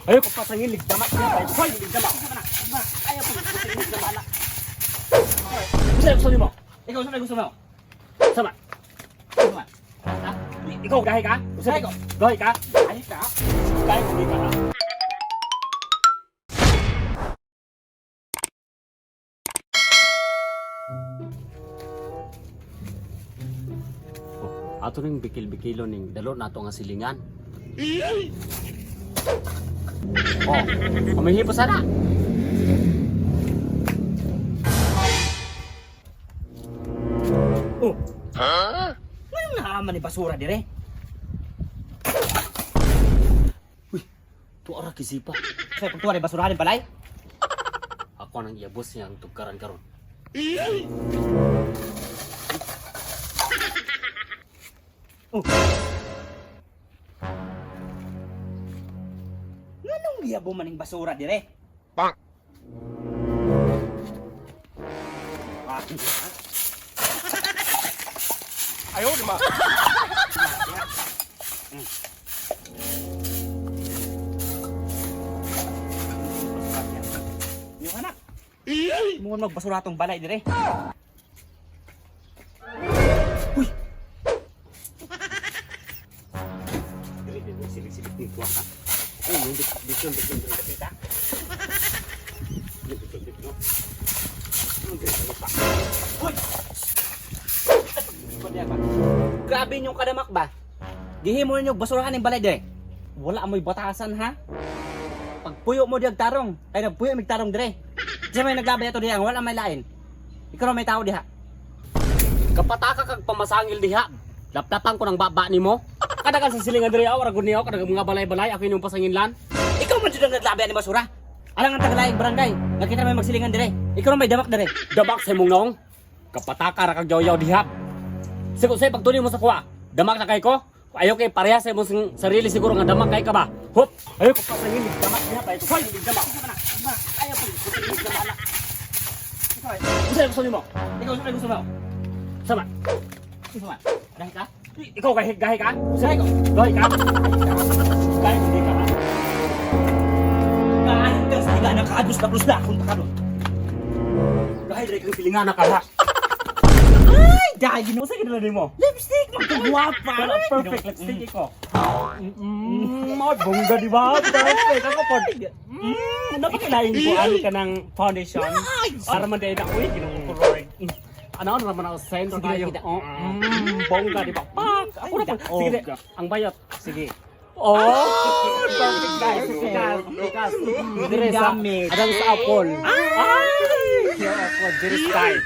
Ayaw ko pasangin ligdama niya pa. Hoy, ligdama. Ayaw ko pasangin ligdama na. Gusto gusto nimo? Ikaw sa may gusto mo. Sama. Sama. Ha? Ikaw gahi ka? Gusto Gahi ko. Gahi ka? Ay ka. Gahi ko di ka. Ha? Oh, ato ning bikil-bikilo ning dalo nato nga silingan. Oh, umihi pa sana. Oh. Ha? Ngayong naaman ni basura dire. Uy, tuara kisipa. Sa pagtuwa ni basura ni balay. Ako nang iabos niyang tugkaran karon. Oh. Nganong giyabo man ning basura dire? Bang. Ah, 哎呦我的妈！ Yung anak. Mo magbasura tong balay dire. Uy. Dili dili silik-silik ni kuha ka. Ay, yung bikon bikon dili kapita. Dili bikon bikon. Ano dili pa? Uy. Ba? Grabe inyong kadamak ba? Gihimo ninyo basurahan ning balay dire. Wala amoy batasan ha. Pagpuyo mo diag tarong, ay nagpuyo mig tarong dire. Diya may naglabay ato diha, wala may lain. Ikaw ra may tao diha. Kapataka kag pamasangil diha. Laptapan ko ng baba nimo. Kadagan sa silingan diri aw, ra gud niyo kadag mga balay-balay ako inyong pasanginlan. Ikaw man jud ang naglabay ani basura. Alang ang tagalaing barangay, nakita may magsilingan dire. Ikaw ra may damak dire. Dabak sa imong naong. Kapataka ra kag yaw-yaw diha. Sigo say pagtuli mo sa kuha. Damak na kay ko. Ayaw kay pareha sa imong sarili siguro nga damak kay ka ba. Hop. Ayaw ko pasangil damak diha pa ito. Hoy, damak. Ayaw ko gusto na. Gusto gusto nimo. Ikaw sa may gusto mo. Sama. Gusto mo. Dahil ka? Ikaw gahi gahi ka? Gahi ko. Gahi ka? Gahi ko di ka. Ha? Kain ka sa higa ng kaadus na krus na akong takadon. Gahi diri kang silingan na ka ha. Ay, dahil ginoo. Usa gid nimo? Lipstick, magkagwapa. Pero perfect lipstick ko. Mo bongga di ba? Perfect ako pod. Napakilain ko ano ka ng foundation. Para man dahil na uy Ginoo ko Lord. Ano ano naman ako send Sige, tayo. kita. Oh, bongga di ba? Pak. Ako na pag sige di. Ang bayot. Sige. Oh, perfect guys. Sigas, sigas. Dire sa Gamit. adang sa Apple. Ay! Siya ako, dire style.